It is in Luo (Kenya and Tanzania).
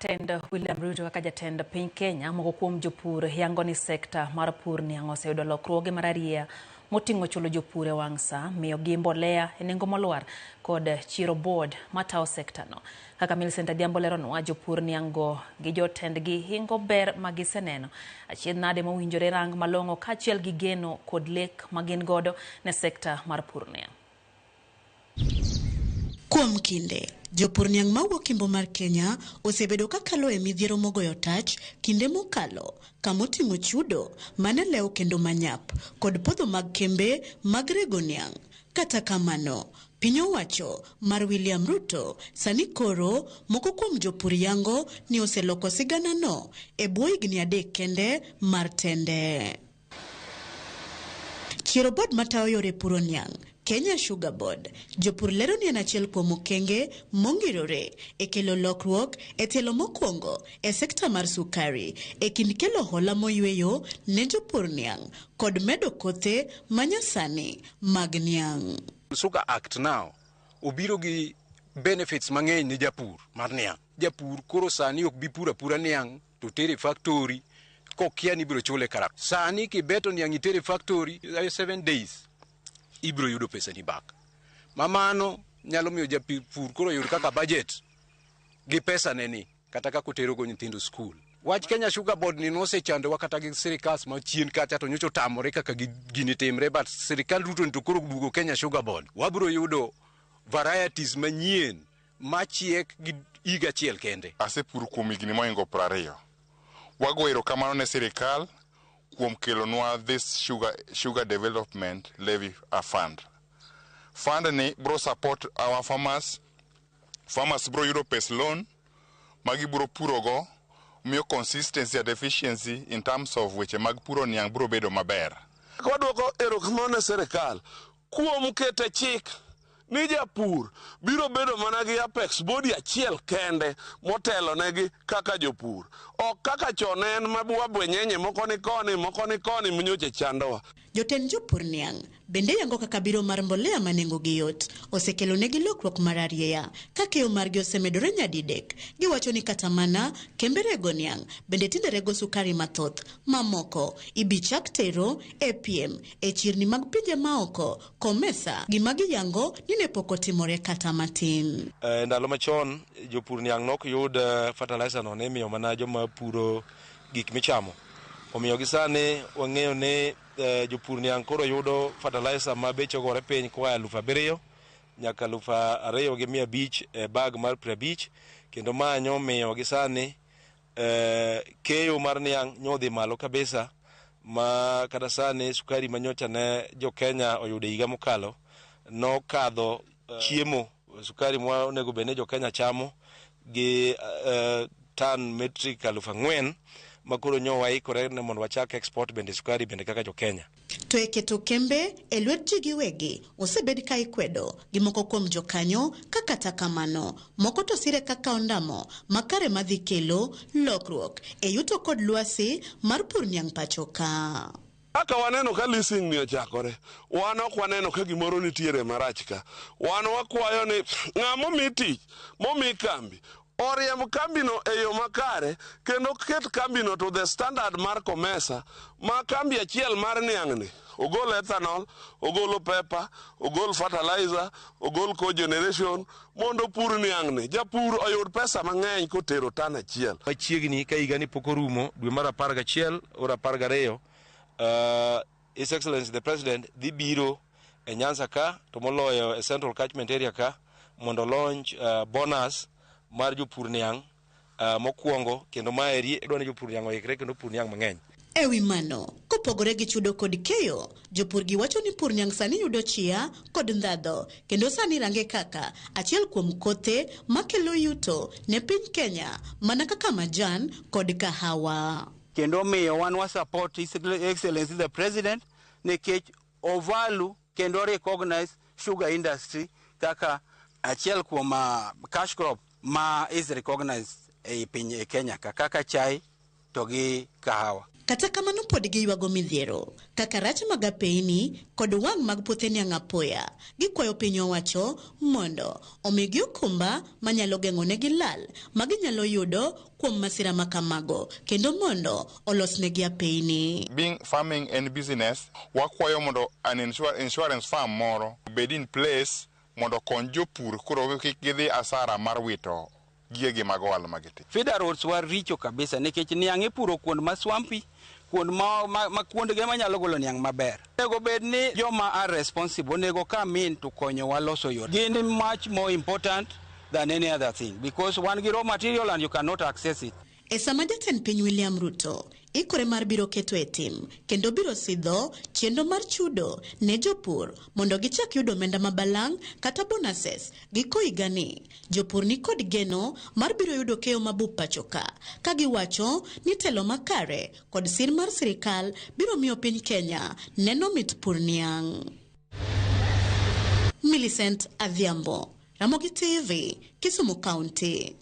Tend William Ruto kaka jatend piny Kenya, moko kuom jopur yango ni sekta mar pur niang' oseyudo lokruoge mararieya moting'o chulo jopur e wang' saa, miyogi mbolea e nengo molwar kod chiero board matayo sektano. Kaka Millicent Adhiambo leronwa, jopur niang' go gi jotendgi hingo ber ma giseneno. Achiedh nade mowinjore rang malong'o kaachiel gi geno kod lek ma gin godo ne sekta mar pur niang'. Kuom kinde, jopur niang' mawuok Imbo mar Kenya osebedo kakalo e midhiero mogoyo tach kinde mokalo kamoting'o chudo mane lewo kendo manyap kod podho mag kembe mag rego niang'. Kata kamano, piny owacho mar William Ruto sani koro moko kuom jopur yango ni oseloko siganano e bwo higni 3 kende mar tende. Chiero board matayo yore puro niang', Kenya Sugar Board, jopur lero ni en achiel kuom okenge mongirore e kelo lokruok e tielo mokwongo e sekta mar sukari e kind kelo hola moyweyo ne jopur niang' kod medo kothe manyasani mag niang'. Sugar Act now obiro gi benefits mang'eny ne japur mar niang'. Japur koro sani ok bi puro apura niang' to tere factory kokia ni ibiro chule kara. Sani kibeto niang' itere factory 7 days ibiro yudo pesa ni back. Ma mano nyalo miyo japur koro yud kaka budget gi pesa ne ni kata kaka otero go nyithindo school. Wach Kenya Sugar Board ni nosechandowa kata gi sirikal ma chien kacha to nyocha otamore kaka gini timre, but sirikal Ruto ni to koro bugo Kenya Sugar Board. Wabiro yudo varieties manyien machiek gi higa achiel kende. Asepuro kuom higni mohingo 20. Wago erokamano ne sirikal kuom kelonwa this sugar development levy fund. Fund ni bro support our farmers. Farmers bro yudo pes loan magi bro purogo, miyo consistency and efficiency in terms of weche mag puro niang' bro bedo maber. Wadwoko erokamano ne sirikal kuom kete chik ni japur biro bedo mana gi apex body achiel kende motelo negi kaka jopur. Ok kaka chon en mabwabwenyenye moko ni koni, moko ni koni minyoche chandowa. Jotend jopur niang' bende yango kaka biro mar mbolea ma nengogi yot osekelo negi lokruok mararieya ka keyo margi osemedore nyadidek. Giwacho ni kata mana kembe rego niang' bende tinde rego sukari mathoth mamoko ibi chak tero e piem e chirni mag pinje maoko komesa gima giyango ni ne pok otimore kata matin. Ndalo machon jopur niang' nok yud fertilizer no ne imiyo mana joma puro gik michamo. Omiyo gi sani wang'eyo ni jopur niang' koro yudo fertilizer ma beche ogore piny koa 7,000 nyaka 2,500 e bag mar 50, kendo ma nyomiyo gi sani keyo mar niang' nyodhi malo kabisa ma kata sani sukari manyocha ne jo Kenya oyudo higa mokalo nokadho chiemo sukari ma onego bed ni jo Kenya chamo gi tan metric 4,000 ma koro nyo waikore ne mondo wachak export bende sukari bende kaka jo Kenya. To e keto kembe e lwet ji giwegi osebed ka ikwedo gi moko kuom jokanyo ka kata kamano moko to sire kaka ondamo makare madhi kelo lokruok e yuto kod lwasi mar pur niang' pacho ka. Kaka waneno ka leasing ni ochakore, wan ok waneno ka gimoro nitiere marach ka. Wan wakwayo ni ng'ama omi tich, momi kambi, oriemb kambino e yo makare kendo ket kambino to the standard mar COMESA ma kambi achiel mar niang'ni ogol ethanol, ogolo pepper, ogol fertilizer, ogol cogeneration mondo pur niang'ni. Japur oyud pesa mang'eny kotero tan achiel. Machiegni ka higani pok orumo, dwe mar 11 or 12, His Excellency the President dhi biro e Nyanza ka to moloyo e Central Catchment Area ka mondo launch bonus mar jopur niang' mokwongo, kendo maeri idwa ni jopur niang' oikre kendo pur niang' mang'eny. E wi mano, kopogore gi chudo kod keyo, jopur gi wacho ni pur niang' sani yudo chia kod ndhadho, kendo sani range kaka achiel kuom kothe makelo yuto ne piny Kenya mana kaka majan kod kahawa. Kendo miyo wan wa support His Excellency the President nikech o value kendo recognize sugar industry kaka achiel kuom cash crop ma is recognized e piny e Kenya ka kaka chai to gi kahawa. Kata kamano pod giywago midhiero kaka rach mag apeyni kod wang' mag puothe niang' apoya. Gikwayo piny owacho mondo omigi okumba manyalo geng'onegi lal ma ginyalo yudo kuom masira ma kamago kendo mondo olosnegi apeyni. Being farming en business, wakwayo mondo an insurance firm moro obed in place mondo okony jopur koro kik gidhi asara mar wito gigegi mag ohala magitimo. Feeder roads wa richo kabisa nikech niang' ipuro kuond ma swampy, kuond ma kuondge manyalo golo niang' maber. Onego bed ni joma are responsible onego come in to konyowa loso yore. Gin much more important than any other thing because wan gi raw material and you cannot access it. E sama jatend piny William Ruto ikore mar biro keto e tim kendo biro sidho chenro mar chudo ne jopur mondo gichak yudo omenda mabalang' kata bonuses giko higani. Jopur ni kod geno mar biro yudo keyo mabup pacho ka giwacho ni telo makare kod sir mar sirikal biro miyo piny Kenya neno mit pur niang'. Millicent Adhiambo, Ramogi TV, Kisumu County.